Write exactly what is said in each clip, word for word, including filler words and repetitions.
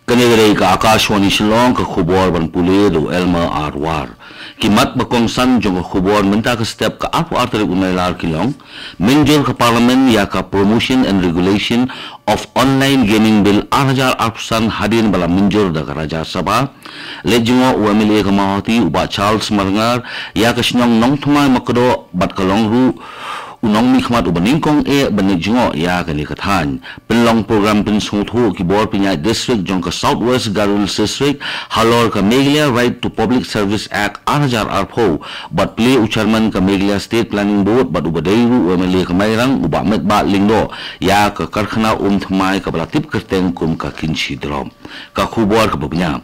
Kane ka dei ka Akashvani Shillong, ka khubor ban pule da u Elmer Arwar. Ki mat ba kongsan jong ka khubor mynta ka step ka arphew ar tarik u Nailar ki long: mynjur ka Parliament ïa ka Promotion and Regulation of Online Gaming Bill ar hajar arphew san hadien ba la mynjur da ka Rajya Sabha. Leit jngoh u M L A ka Mawhati u Bah Charles Marngar ïa ka shnong Nongthymmai Makdoh bad ka long ruh u nongmihkhmat uba nyngkong eh ban leit jngoh ïa kane ka thaiñ. Pynlong program pynsngewthuh ki bor pynïaid district jong ka South West Garo Hills District halor ka Meghalaya Right to Public Service Act ar hajar arphew bad plie u chairman ka Meghalaya State Planning Board bad uba dei ruh u M L A ka Mairang u Bah Metbah Lyngdoh ïa ka karkhana um thymmai kaba la tip kyrteng kum ka Kynshi Drop. Ka khubor kaba bniah.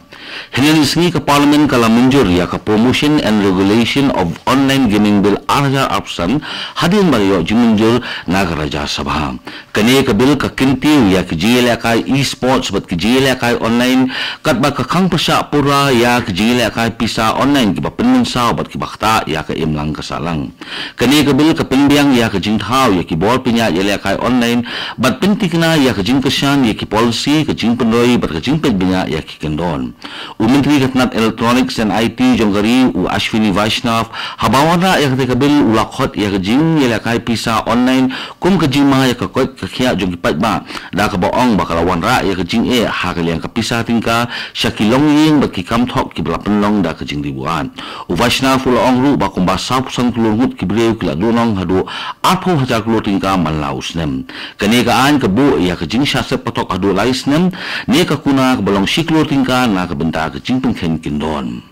Hynne ka sngi ka Parliament ka la mynjur ïa ka Promotion and Regulation of Online Gaming Bill ar hajar arphew san hadien ba la ïoh jingmynjur na ka Rajya Sabha. Kane ka bill ka kyntiew ïa ki jingïalehkai e-sports bad ki jingïalehkai online, katba ka khang pyrshah pura ïa ki jingïalehkai pisa online kiba pynmynsaw bad kiba ktah ïa ka imlang ka sahlang. Kane ka bill ka pynbiang ïa ka jingthaw ïa ki bor pynïaid ïalehkai online bad pynthikna ïa ka jingkyrshan ïa ki policy, ka jingpynroi bad ka jingpeit bniah ïa ki kyndon. U Myntri ka tnat Electronics and I T jong ka ri u Ashwini Vaishnaw haba wanrah ïa kata ka bill u la khot ïa ka jingïalehkai pisa online kum ka jingma ïa ka koit ka khiah jong ki paidbah, da kaba ong ba ka la wanrah ïa ka jingeh ha ka liang ka pisa tyngka sha ki longïing bad ki kam thok kiba la pynlong da ka jingdih buaid. U Vaishnaw u la ong ruh ba kumba sawphew san klur ngut ki briew ki la duhnong haduh arphew hajar klur tyngka man la u snem. Kane ka aiñ ka buh ïa ka jingshah sep patok haduh lai snem ne ka kuna kaba long shi klur tyngka na ka bynta ka jingpynkheiñ kyndon.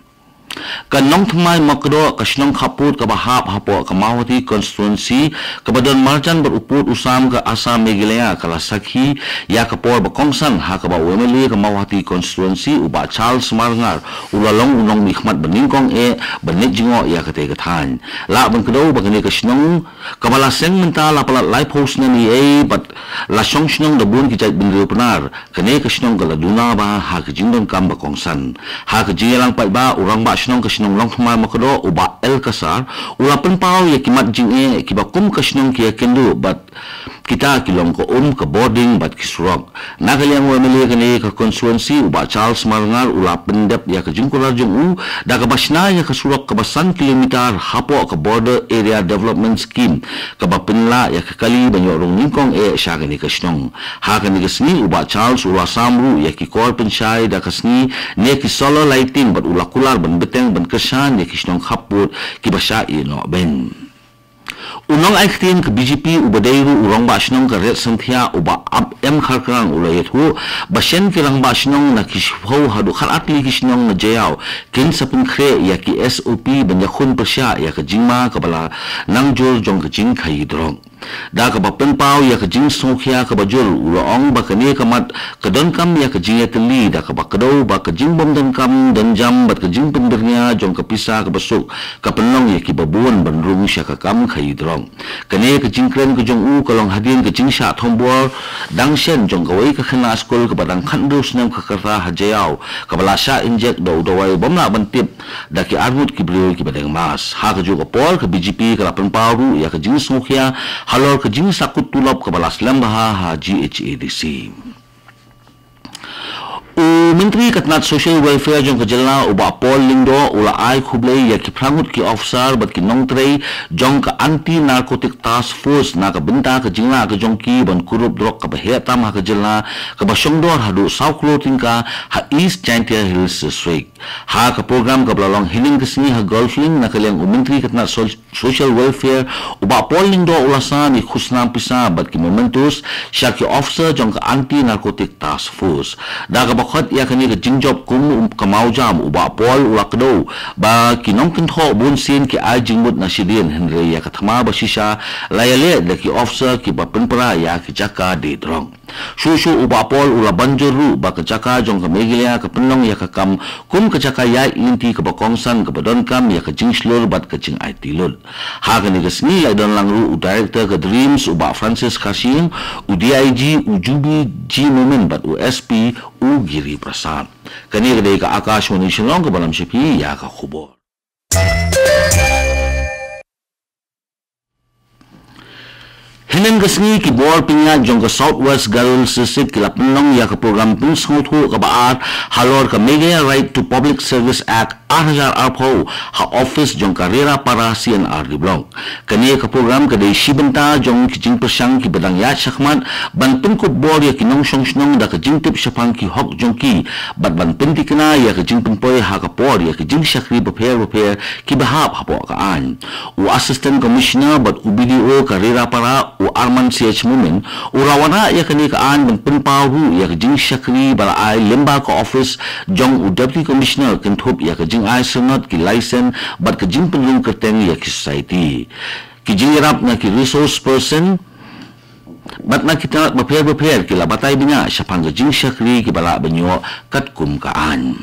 Ka Nongthymmai Makdoh, ka shnong khappud kaba hap hapoh ka Mawhati constituency kaba don marjan bad u pud u sam ka Assam Meghalaya, ka la sakhi ïa ka por ba kongsan ha kaba u M L A ka Mawhati constituency u Bah Charles Marngar u la long u nongmihkhmat ba nyngkong eh ban leit jngoh ïa kata ka thaiñ. Lah ban kdew ba kane ka shnong kaba la seng mynta la palat laiphew snem eiei bad la shong shnong da bun ki jaitbynriew Pnar. Kane ka shnong ka la duna bha ha ka jingdonkam ba kongsan. Ha ka jingïalang paidbah, u rangbah shnong ka shnong Nongthymmai Makdoh u Bah L Kasar u la pynpaw ïa ki mat jingeh kiba kum ka shnong ki ïakynduh bad kita ki long ka um, ka bording bad ki surok. Na ka liang u M L A kane ka constituency u Bah Charles Marngar u la pyndep ïa ka jingkular jong u da kaba shna ïa ka surok kaba san kilometer hapoh ka Border Area Development Scheme kaba pynlah ïa ka kali ban ïoh rung nyngkong eh sha kane ka shnong. Ha kane ka sngi u Bah Charles u la sam ruh ïa ki kor pynshai da ka sngi ne ki solar lighting bad u la kular ban bteng ban kyrshan ïa ki shnong khappud kiba shah ïehnoh beiñ. U nongai ktien ka B J P uba dei ruh u rangbah shnong ka Riatsynthiah u Bah M Kharkrang u la ïathuh ba shen ki rangbah shnong na ki shiphew haduh khatar tylli ki shnong na Jaïaw kin sa pynkhreh ïa ki S O P ban ïakhun pyrshah ïa ka jingma kaba la nang jur jong ka jingkhaïi drok. Da kaba pynpaw ïa ka jingsngewkhia kaba jur u la ong ba kane ka mat ka donkam ïa ka jingïatylli da kaba kdew ba ka jingbym donkam donjam bad ka jingpynbyrngia jong ka pisa kaba suk ka pynlong ïa kiba bun ban rung sha ka kam khaïi drok. Kane ka jingkren ka jong u ka long hadien ka jingshah thombor dang shen jong kawei ka khynnah skul kaba dang khathynriew snem ka rta ha Jaïaw kaba la shah injek da u dawai bym lah ban tip da ki arngut ki briew kiba deng mask. Ha kajuh ka por ka B J P ka la pynpaw ruh ïa ka jingsngewkhia halor ka jingsakut tulop kaba la slem bha ha G H A D C. U Myntri ka tnat Social Welfare jong ka jylla u Bah Paul Lyngdoh u la ai khublei ïa ki phra ngut ki officer bad ki nongtrei jong ka Anti Narcotic Task Force na ka bynta ka jinglah ka jong ki ban kurup drok kaba heh tam ha ka jylla kaba shongdor haduh saw klur tyngka ha East Jaintia Hills District. Ha ka program kaba la long hynnin ka sngi ha Golf Link na ka liang u Myntri ka tnat Sol- Social Welfare u Bah Paul Lyngdoh u la sam ïa ki khusnam pisa bad ki mementos sha ki officer jong ka Anti Narcotic Task Force. Da kaba khot ïa kane ka jingjop kum u ka mawjam u Bah Paul u la kdew ba ki nongkynthoh bunsien ki ai jingmut na shadien hynrei ïa ka thma ba shisha la ïaleh da ki officer kiba pynpra ïa ki jaka die drok. Shuh shuh u Bah Paul u la ban jur ruh ba ka jaka jong ka Meghalaya ka pynlong ïa ka kam kum ka jaka ïaid lynti kaba kongsan kaba donkam ïa ka jingshlur bad ka jingaiti lut. Ha kane ka sngi la don lang ruh u Director ka DREAMS u Bah Francis Kharshiing, u D I G u Jubi G Momin bad u S P u Giri Prasad. Kane ka dei ka Akashvani Shillong kaba lam sha phi ïa ka khubor. Hynnin ka sngi ki bor pynïaid jong ka South West Garo Hills District ki la pynlong ïa ka program pynsngewthuh kaba ar halor ka Meghalaya Right to Public Service Act ar hajar arphew ha office jong ka Rerapara C and R D Block. Kane ka program ka dei shi bynta jong ki jingpyrshang kiba dang ïaid shakhmat ban pynkup bor ïa ki nongshong shnong da ka jingtip shaphang ki hok jong ki bad ban pyntikna ïa ka jingpynpoi ha ka por ïa ka jingshakri bapher bapher kiba hap hapoh ka aiñ. U Assistant Commissioner bad u B D O ka Rerapara, u Arman C H Momin, u la wanrah ïa kane ka aiñ ban pynpaw ruh ïa ka jingshakri ba la ai lyngba ka office jong u Deputy Commissioner kynthup ïa ka jingai syrnod ki license bad ka jingpynrung kyrteng ïa ki society. Ki jingïarap na ki resource person bad na ki tnat bapher bapher ki la batai bniah shaphang ka jingshakri kiba lah ban ïoh katkum ka aiñ.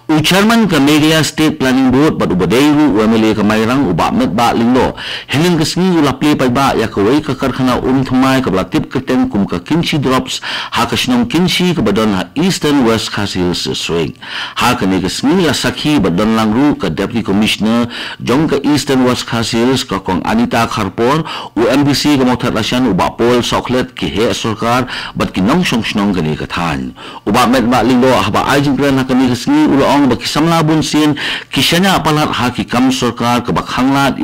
U Chairman ka Meghalaya State Planning Board bad uba dei ruh u M L A ka Mairang, u Bah Metbah Lyngdoh, hynnin ka sngi u la plie paidbah ïa kawei ka karkhana um thymmai kaba la tip kyrteng kum ka Kynshi Drops ha ka shnong Kynshi kaba don ha Eastern West Khasi Hills District. Ha kane ka sngi la sakhi bad don lang ruh ka Deputy Commissioner jong ka Eastern West Khasi Hills, ka Kong Anita Kharpor, u M D C ka Mawthadraishan, u Bah Paul Sohkhlet, ki heh sorkar bad ki nongshong shnong kane ka thaiñ. U Bah Metbah Lyngdoh haba ai jingkren ha kane ka sngi u la ong ba ki samla bunsien ki shaniah palat ha ki kam sorkar kaba khanglad,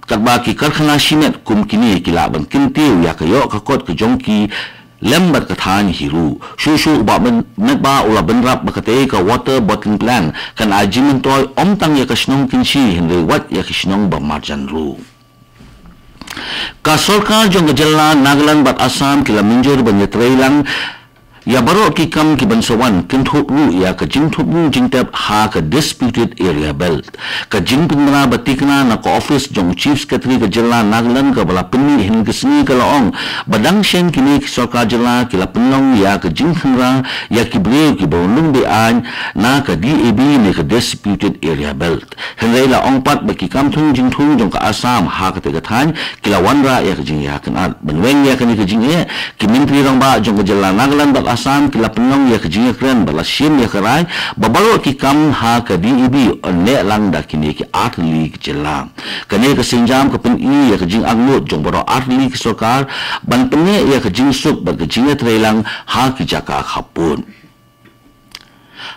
katba ki karkhana shimet kum kine ki lah ban kyntiew ïa ka ïoh ka kot ka jong ki lem bad ka thaiñ hi ruh. Shuh shuh u Bah Met-, Metbah u la bynrap ba katei ka water bottling plant kan ai jingmyntoi ym tang ïa ka shnong Kynshi hynrei wat ïa ki shnong ba marjan ruh. Ka sorkar jong ka jylla Nagaland bad Assam ki la mynjur ban ïatrei lang ïa baroh ki kam ki ban sa wan, kynthup ruh ïa ka jingthung jingtep ha ka Disputed Area Belt. Ka jingpynbna ba tikna na ka office jong u Chief Secretary ka jylla Nagaland kaba la pynmih hynnin ka sngi ka la ong ba dang shen kine ki sorkar jylla ki la pynlong ïa ka jingkhynra ïa ki briew kiba rung beaiñ na ka D A B ne ka Disputed Area Belt. Hynrei la ong pat ba ki kam thung jingthung jong ka Assam ha katei ka thaiñ ki la wanrah ïa ka jingïakynad. Ban weng ïa kane ka jingeh, ki Myntri Rangbah jong ka jylla Nagaland bad Assam ki la pynlong ïa ka jingïakren bad la shim ïa ka rai ba baroh ki kam ha ka D A B yn neh lang da kine ki artylli ki jylla. Kane ka sienjam ka pyni ïa ka jingangnud jong baroh artylli ki sorkar ban pynneh ïa ka jingsuk bad ka jingïatreilang ha ki jaka khappud.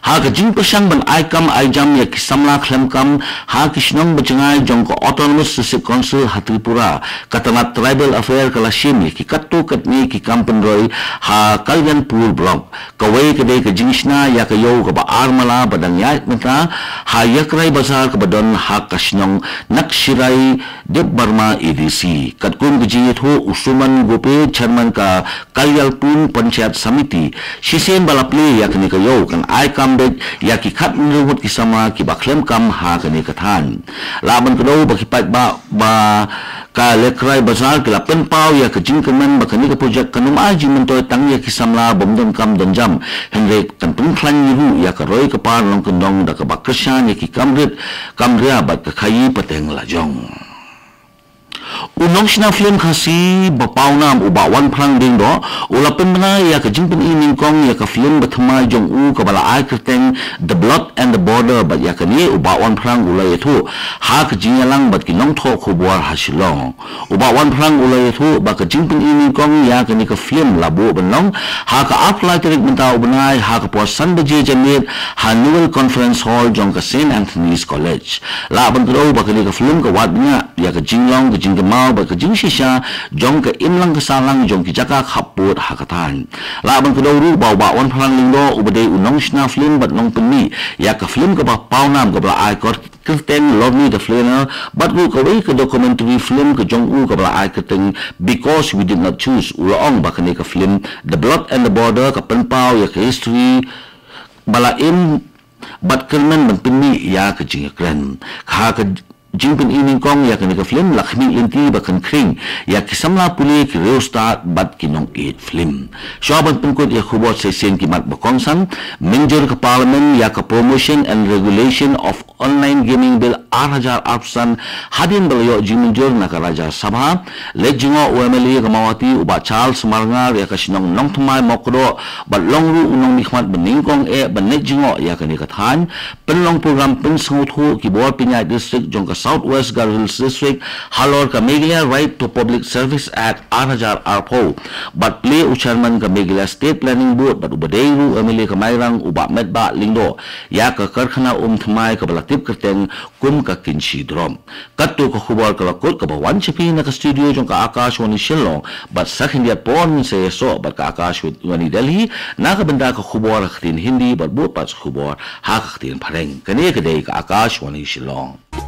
Ha ka jingpyrshang ban ai kam ai jam ïa ki samla khlem kam ha ki shnong ba jngai jong ka Autonomous District Council ha Tripura, ka tnat Tribal Affair ka la shim ïa ki katto katne ki kam pynroi ha Kalyanpur Block. Kawei ka dei ka jingshna ïa ka ïew kaba ar mala ba dang ïaid mynta ha Yakrai Bazar kaba don ha ka shnong Nakshirai Debbarma A D C. Katkum ka jingïathuh u Suman Gope, Chairman ka Kalyanpur Panchayat Samiti, shisien ba la plie ïa kane ka ïew kan ai kam beit ïa ki khathynriew ngut ki samla kiba khlem kam ha kane ka thaiñ. Lah ban kdew ba ki paidbah ba ka Yakrai Bazar ki la pynpaw ïa ka jingkyrmen ba kane ka projek kan ym ai jingmyntoi tang ïa ki samla bym don kam don jam, hynrei kan pynkhlaiñ ruh ïa ka roi ka par nongkyndong da kaba kyrshan ïa ki kam rit kam ria bad ka khaïi pateng lajong. U nongshna film Khasi ba pawnam u Bah Wanphrang Lyngdoh u la pynbna ïa ka jingpyni nyngkong ïa ka film ba thymmai jong u kaba la ai kyrteng The Blood and the Border, bad ïa kane u Bah Wanphrang u la ïathuh ha ka jingïalang bad ki nongthoh khubor ha Shillong. U Bah Wanphrang u la ïathuh ba ka jingpyni nyngkong ïa kane ka film la buh ban long ha ka arphew lai tarik mynta u bnai ha ka por san baje janmiet ha Newell Conference Hall jong ka Saint Anthony's College. Lah ban kdew ba kane ka film ka wad bniah ïa ka jinglong ka jingkynmaw bad ka jingshisha jong ka imlang ka sahlang jong ki jaka khappud ha ka thaiñ. Lah ban kdew ruh ba u Bah Wanphrang Lyngdoh uba dei u nongshna film bad nongpynmih ïa ka film kaba pawnam kaba la ai kyrteng Lorni the Flaneur bad ruh kawei ka documentary film ka jong u kaba la ai kyrteng Because We Did Not Choose, u la ong ba kane ka film The Blood and the Border ka pynpaw ïa ka history ba la im bad kyrmen ban pynmih ïa ka jingïakren. Ka ha ka jingpyni nyngkong ïa kane ka film la khmih lynti ba kan khring ïa ki samla pule, ki riewstad bad ki nongïeit film. Shuwa ban pynkut ïa khubor sa shisien ki mat ba kongsan, mynjur ka Parliament ïa ka Promotion and Regulation of Online Gaming Bill ar hajar arphew san hadien ba la ïoh jingmynjur na ka Rajya Sabha. Leit jngoh u M L A ka Mawhati u Bah Charles Marngar ïa ka shnong Nongthymmai Mawkdok bad long ruh u nongmihkhmat ba nyngkong eh ban leit jngoh ïa kane ka thaiñ. Pynlong program pynsngewthuh ki bor pynïaid district jong ka South West Garo Hills District halor ka Meghalaya Right to Public Service Act ar hajar arphew bad plie u Chairman ka Meghalaya State Planning Board bad uba dei ruh u M L A ka Mairang u Bah Metbah Lyngdoh ïa ka karkhana um thymmai kaba la tip kyrteng kum ka Kynshi Drop. Katto ka khubor ka la kut kaba wan sha phi na ka studio jong ka Akashvani Shillong bad sa khyndiat por ngin sa ïasoh bad ka Akashvani Delhi na ka bynta ka khubor ha ka ktien Hindi bad bud pat ka khubor ha ka ktien Phareng. Kane ka dei ka Akashvani Shillong.